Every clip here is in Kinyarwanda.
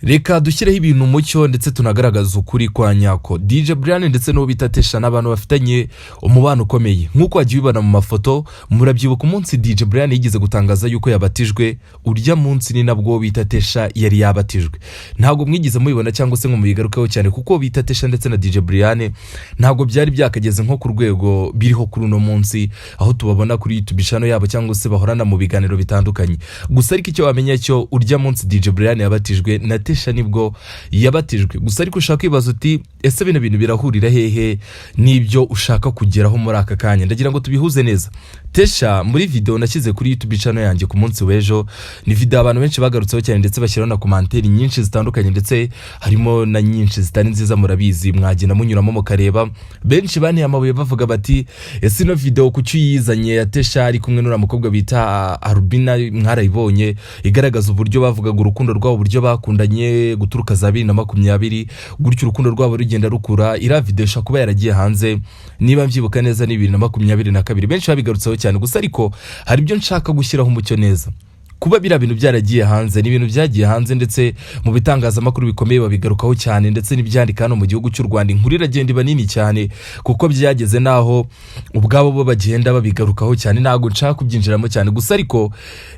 Reka dushyireho ibintu mucyo ndetse tunagaragaza ukuri kwa nyako. DJ Brian ndetse n'uwo bita Tesha ni abantu bafitanye umubano ukomeye, nk'uko wagiye ubibona mu mafoto. Murabyibuka umunsi DJ Brian yigeze gutangaza yuko yabatijwe, urya munsi ni nabwo uwo bita Tesha yari yabatijwe. Ntabwo mwigeze mubibona cyangwa se ngo mubigarukeho cyane, kuko bita Tesha ndetse na DJ Brian ntabwo byari byakageze nko ku rwego biriho kuri uno munsi, aho tubabona kuri YouTube channel yabo cyangwa se bahorana mu biganiro bitandukanye. Gusa ariko icyo wamenya cyo, urya munsi DJ Brian yabatijwe na Tesha nibwo yabatijwe. Gusa ariko ushaka kwibaza uti: "Ese bino bintu birahurira hehe n'ibyo ushaka kugeraho muri aka kanya?" Ndagira ngo tubihuze neza. Tesha, muri video nashyize kuri YouTube channel yanjye ku munsi w'ejo, ni video abantu benshi bagarutseho cyane ndetse bashyiraho na commentaire nyinshi zitandukanye, ndetse harimo na nyinshi zitari nziza. Murabizi, mwagenda munyuramo mukareba. Benshi banteye amabuye bavuga bati: "Ese ino video kuki uyizanye ya Tesha ari kumwe n'uriya mukobwa bita Arubina?" Mwarayibonye, igaragaza uburyo bavugaga urukundo rwabo, uburyo bakundanye guturuka za 2020 gutyo, urukundo rwabo rugenda rukura. Iriya video ishobora kuba yaragiye hanze, niba mbyibuka neza, ni 2022. Benshi babigarutseho cyane. Gusa ariko hari ibyo nshaka gushyiraho umucyo neza. Kuba biriya bintu byaragiye hanze, ni ibintu byagiye hanze ndetse mu bitangazamakuru bikomeye babigarukaho cyane, ndetse n'ibyandika hano mu gihugu cy'u Rwanda, inkuru iragenda iba nini cyane, kuko byageze n'aho ubwabo bo bagenda babigarukaho cyane. Ntabwo nshaka kubyinjiramo cyane. Gusa ariko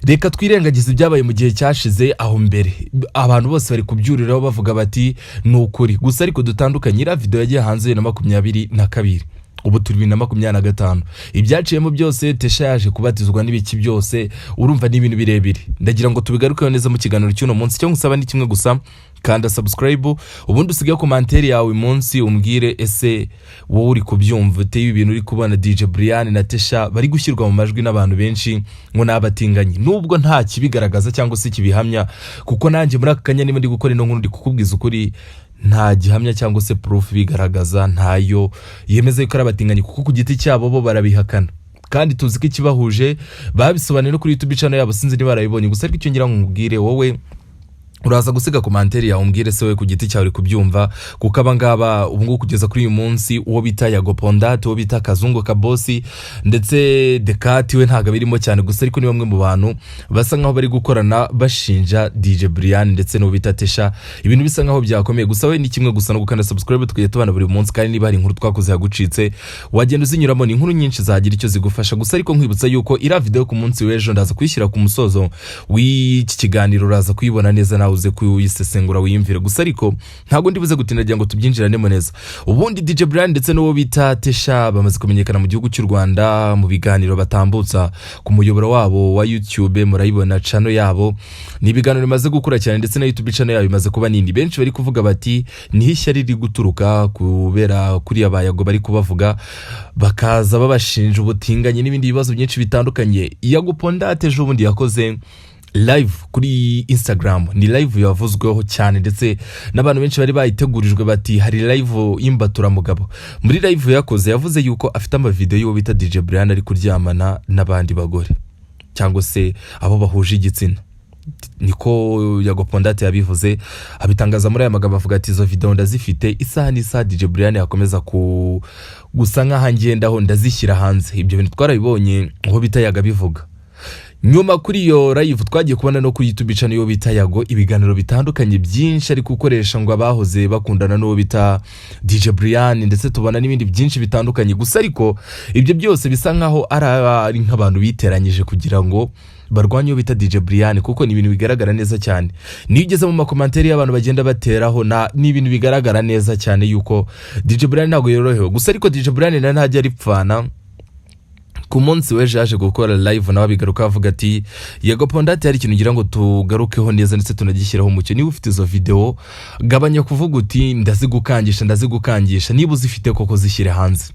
reka twirengagize ibyabaye mu gihe cyashize aho mbere. Abantu bose bari kubyuriraho bavuga bati: "Ni ukuri." Gusa ariko dutandukanye, iriya video yagiye hanze 2022, ubu turi 2025. Ibyaciyemo byose, Tesha yaje kubatizwa n'ibiki byose, urumva ni ibintu birebire. Ndagira ngo tubigarukeho neza mu kiganiro cy'uno munsi. Icyo ngusaba ni kimwe gusa: kanda subscribe, ubundi usige commentaire yawe munsi, umbwire: ese wowe uri kubyumva ute, ibi bintu uri kubona DJ Brian na Tesha bari gushyirwa mu majwi n'abantu benshi ngo ni abatinganyi, nubwo nta kibigaragaza cyangwa se kibihamya? Kuko nanjye muri aka kanya niba ndi gukora ino nkuru, ndi kukubwiza ukuri, nta gihamya cyangwa se proof ibigaragaza, ntayo yemeza yuko ari abatinganyi, kuko ku giti cyabo bo barabihakana, kandi tuzi ko ikibahuje babisobanuye no kuri YouTube channel yabo. Sinzi niba barabibonye. Gusa ariko icyo ngira ngo nkubwire, wowe uraza gusiga commentaire yawe, umbwire se wowe ku giti cyawe uri kubyumva, kuko aba ngaba ubu ngubu kugeza kuri uyu munsi, uwo bita Yago Pondate, uwo bita Kazungu Kabosi, ndetse Dekati we ntabwo abirimo cyane, gusa ariko ni bamwe mu bantu basa nkaho bari gukorana bashinja DJ Brian ndetse n'uwo bita Tesha. Ibintu bisa nkaho byakomeye. Gusa we ni kimwe gusa, no gukanda subscribe, tukajya tubana buri munsi. Kandi niba hari inkuru twakoze yagucitse, wagenda uzinyuramo, ni inkuru nyinshi zagira icyo zigufasha. Gusa ariko nkwibutsa yuko iriya video ku munsi w'ejo ndaza kuyishyira ku musozo w'iki kiganiro, uraza kuyibona neza nawe uze kuyisesengura wiyumvire. Gusa ariko ntabwo ndibuze gutinda, ngo tubyinjiranemo neza. Ubundi DJ Brian ndetse n'uwo bita Tesha bamaze kumenyekana mu gihugu cy'u Rwanda mu biganiro batambutsa ku muyoboro wabo wa YouTube. Murayibona channel yabo, ni ibiganiro bimaze gukura cyane, ndetse na YouTube channel yabo imaze kuba nini. Benshi bari kuvuga bati niho ishyari riri guturuka, kubera kuriya bayago bari kubavuga, bakaza babashinja ubutinganyi n'ibindi bibazo byinshi bitandukanye. Yago Pondate ejo bundi yakoze live kuri Instagram, ni live yavuzweho cyane, ndetse n'abantu benshi bari bayitegurijwe bati hari live y'imbaturamugabo. Muri live yakoze, yavuze yuko afite amavideo y'uwo bita DJ Brian ari kuryamana n'abandi bagore cyangwa se abo bahuje igitsina. Niko Yago Pondate yabivuze, abitangaza muri aya magambo, avuga ati: "Izo video ndazifite, isaha n'isaha DJ Brian yakomeza ku gusa nk'aho ngendaho ndazishyira hanze." Ibyo bintu twarabibonye uwo bita Yago abivuga. Nyuma kuri iyo live, twagiye kubona no kuri YouTube channel y'uwo bita Yago ibiganiro bitandukanye byinshi ari gukoresha ngo abahoze bakundana n'uwo bita DJ Brian, ndetse tubona n'ibindi byinshi bitandukanye. Gusa ariko ibyo byose bisa nkaho ari nk'abantu biteranyije kugira ngo barwanye uwo bita DJ Brian, kuko ni ibintu bigaragara neza cyane. Niyo ugeze mu macommentaire y'abantu bagenda bateraho, na ni ibintu bigaragara neza cyane yuko DJ Brian ntabwo yorohewe. Gusa ariko DJ Brian nawe ntajya aripfana. Ku munsi w'ejo yaje gukora live, nawe abigaruka avuga ati: "Yego Pondate, hari ikintu ngira ngo tugarukeho neza ndetse tunagishyiraho umucyo. Niba ufite izo video, gabanya kuvuga uti ndazigukangisha, ndazigukangisha. Niba uzifite koko, zishyire hanze."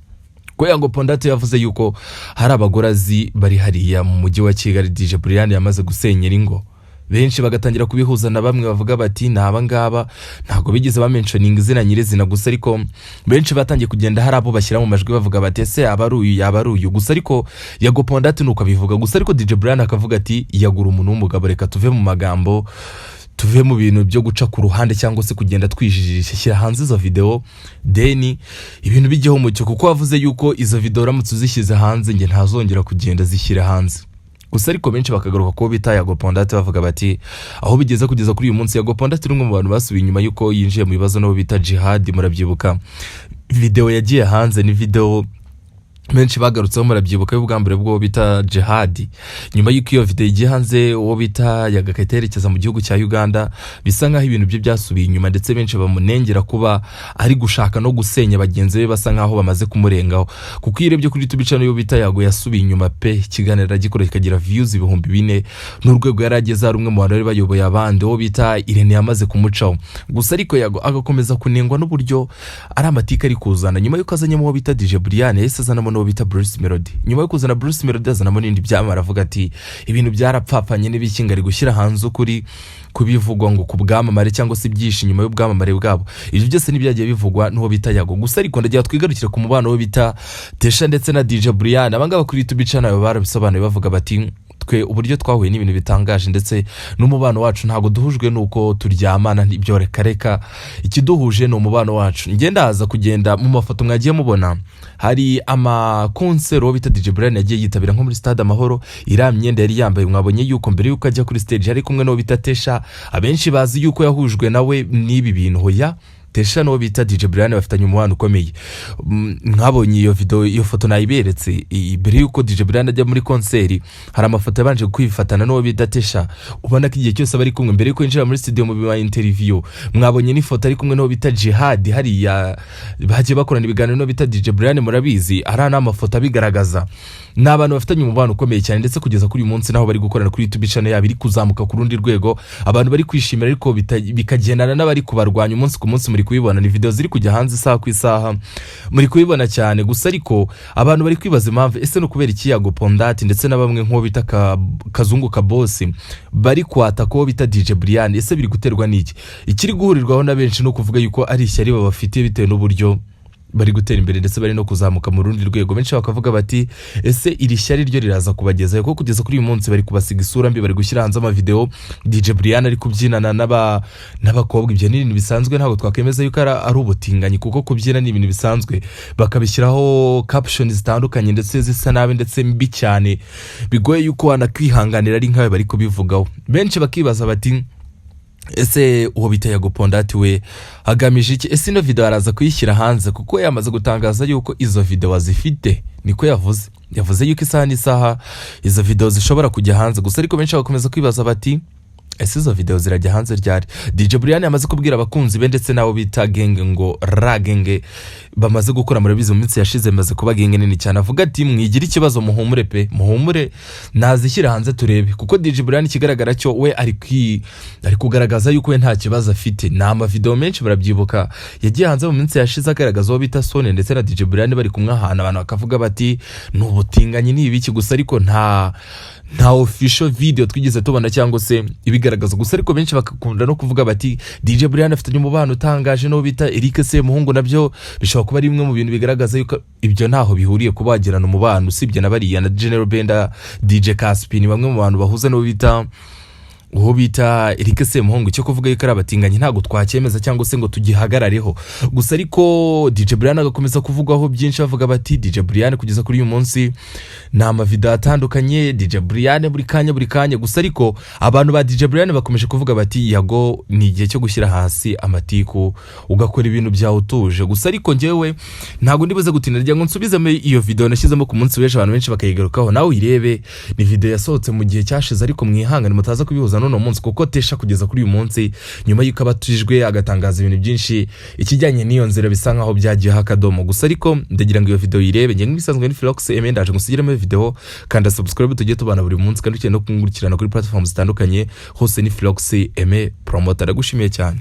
Ko Yago Pondate yavuze yuko hari abagore azi bari hariya mu mujyi wa Kigali DJ Brian yamaze gusenyera ingo, benshi bagatangira kubihuza na bamwe bavuga bati ni aba ngaba. Ntabwo bigeze bamentioninga izina nyirizina, gusa ariko benshi batangiye kugenda hari abo bashyira mu majwi bavuga bati: "Ese yaba ari uyu, yaba ari uyu?" Gusa ariko Yago Pondate nuko abivuga. Gusa ariko DJ Brian akavuga ati: "Yagura umuntu w'umugabo, reka tuve mu magambo, tuve mu bintu byo guca ku ruhande cyangwa se kugenda twijijisha. Shyira hanze izo video, then ibintu bijyeho umucyo, kuko wavuze yuko izo video uramutse uzishyize hanze njye ntazongera kugenda. Zishyira hanze." Gusa ariko benshi bakagaruka kubo bita Yago Pondate, bavuga bati aho bigeze kugeza kuri uyu munsi, Yago Pondate ni umwe mu bantu basubiye inyuma y'uko yinjiye mu bibazo n'uwo bita Jihad. Murabyibuka video yagiye hanze, ni video benshi bagarutseho, murabyibuka, y'ubwambure bw'uwo bita Jihad. Nyuma y'uko iyo video igiye hanze, uwo bita Yago agahita yerekeza mu gihugu cya Uganda, bisa nk'aho ibintu bye byasubiye inyuma, ndetse benshi bamunengera kuba ari gushaka no gusenya bagenzi be basa nk'aho bamaze kumurengaho. Kuko iyo urebye kuri YouTube channel y'uwo bita Yago, yasubiye inyuma pe. Ikiganiro aragikora kikagira views 4000, n'urwego yari ageze ari umwe mu bantu bari bayoboye abandi, uwo bita Irene yamaze kumucaho. Gusa ariko Yago agakomeza kunengwa n'uburyo ari amatika ari kuzana. Nyuma y'uko azanyemo uwo bita DJ Brian, yahise azanamo n'uwo bita Bruce Melody. Nyuma yo kuzana Bruce Melody, azanamo n'ibindi byamamare, avuga ati ibintu byarapfapfanye n'ibiki, ngo ari gushyira hanze ukuri kubivugwa ngo ku bwamamare cyangwa se ibyinshi nyuma y'ubwamamare bwabo. Ibyo byose ntibyagiye bivugwa n'uwo bita Yago. Gusa ariko ndagira twigarukire ku mubano wo bita Tesha ndetse na DJ Brian. Abangaba kuri YouTube channel barabisobanuye, bavuga bati twe uburyo twahuye n'ibintu bitangaje, ndetse n'umubano wacu ntabwo duhujwe n'uko turyamana, ibyo reka reka, ikiduhuje ni umubano wacu. Ngenda haza kugenda mu mafoto mwagiye mubona, hari amakonseri uwo bita DJ Brian yagiye yitabira, nko muri Stade Amahoro, iriya myenda yari yambaye, mwabonye yuko mbere yuko ajya kuri stage yari kumwe n'uwo bita Tesha. Abenshi bazi yuko yahujwe nawe n'ibi bintu. Hoya, Tesha n'uwo bita DJ Brian bafitanye umubano ukomeye. Mwabonye iyo video, iyo foto nayiberetse mbere yuko DJ Brian ajya muri konseri. Hari amafoto yabanje kwifatana n'uwo bita Tesha, ubona ko igihe cyose bari kumwe mbere yuko yinjira muri studio mu ma interview. Mwabonye n'ifoto ari kumwe n'uwo bita Jihad, hariya bagiye bakorana ibiganiro n'uwo bita DJ Brian, murabizi, ari n'amafoto abigaragaza. Ni abantu bafitanye umubano ukomeye cyane, ndetse kugeza kuri uyu munsi naho bari gukorana kuri YouTube channel yabo iri kuzamuka ku rundi rwego, abantu bari kwishimira, ariko bikagendana n'abari kubarwanya umunsi ku munsi. Muri kubibona, ni video ziri kujya hanze isaha ku isaha, muri kubibona cyane. Gusa ariko abantu bari kwibaza impamvu, ese no kubera iki Yago Pondati ndetse na bamwe nk'uwo bita Kazungu Kabosi bari kwataka uwo bita DJ Brian? Ese biri guterwa n'iki? Ikiri guhurirwaho na benshi ni ukuvuga yuko ari ishyari babafitiye bitewe n'uburyo bari gutera imbere, ndetse bari no kuzamuka mu rundi rwego. Benshi bakavuga bati ese iri shyari ryo riraza kubagezayo? Kuko kugeza kuri uyu munsi bari kubasiga isura mbi, bari gushyira hanze amavideo DJ Brian ari kubyinana n'abakobwa. Ibyo ni ibintu bisanzwe, ntabwo twakemeza yuko ari ubutinganyi, kuko kubyina ni ibintu bisanzwe. Bakabishyiraho caption zitandukanye, ndetse zisa nabi, ndetse mbi cyane, bigoye yuko wanakwihanganira ari nkawe bari kubivugaho. Benshi bakibaza bati ese uwo bita Yago Pondati we agamije iki? Ese ino video araza kuyishyira hanze? Kuko yamaze gutangaza yuko izo video azifite, niko yavuze. Yavuze yuko isaha n'isaha izo video zishobora kujya hanze. Gusa ariko benshi bagakomeza kwibaza bati ese izo video zirajya hanze ryari? DJ Brian yamaze kubwira abakunzi be ndetse n'abo bita genge, ngo ra genge bamaze gukora, murabizi mu minsi yashize maze kuba genge nini cyane, avuga ati mwigire ikibazo, muhumure pe, muhumure, nazishyira hanze turebe. Kuko DJ Brian ikigaragara cyo we ari kugaragaza yuko we nta kibazo afite. Ni amavideo menshi murabyibuka yagiye hanze mu minsi yashize agaragaza uwo bita Sone ndetse na DJ Brian bari kumwe ahantu, abantu bakavuga bati ni ubutinganyi, ni ibiki. Gusa ariko nta official video twigeze tubona cyangwa se ibigaragaza. Gusa ariko benshi bakakunda no kuvuga bati DJ Brian afitanye umubano utangaje n'uwo bita Eric Semuhungu, nabyo bishobora kuba ari bimwe mu bintu bigaragaza yuko ibyo ntaho bihuriye kuba bagirana umubano, usibye na bariya na General Benda, DJ Caspi, ni bamwe mu bantu bahuza n'uwo bita Eric Semuhungu. Icyo kuvuga yuko ari abatinganyi ntabwo twacyemeza cyangwa se ngo tugihagarareho. Gusa ariko DJ Brian agakomeza kuvugwaho byinshi, bavuga bati DJ Brian kugeza kuri uyu munsi ni amavideo atandukanye, DJ Brian buri kanya buri kanya. Gusa ariko abantu ba DJ Brian bakomeje kuvuga bati Yago, ni igihe cyo gushyira hasi amatiku ugakora ibintu byawe utuje. Gusa ariko njyewe ntabwo ndibuze gutinda, ngira ngo nsubizemo iyo video nashyizemo ku munsi w'ejo, abantu benshi bakayigarukaho, nawe uyirebe. Ni video yasohotse mu gihe cyashize, ariko mwihangane mutaza kubihuza n'uno munsi, kuko Tesha kugeza kuri uyu munsi, nyuma y'uko abatijwe agatangaza ibintu byinshi, ikijyanye n'iyo nzira bisa nkaho byagiyeho akadomo. Gusa ariko ndagira ngo iyo video uyirebe. Njye nk'ibisanzwe ni Philox Aime, ndaje ngusigiremo video. Kanda subscribe tujye tubana buri munsi, kandi ukeneye no kunkurikirana kuri platform zitandukanye, hose ni Philox Aime Promoter. Ndagushimiye cyane.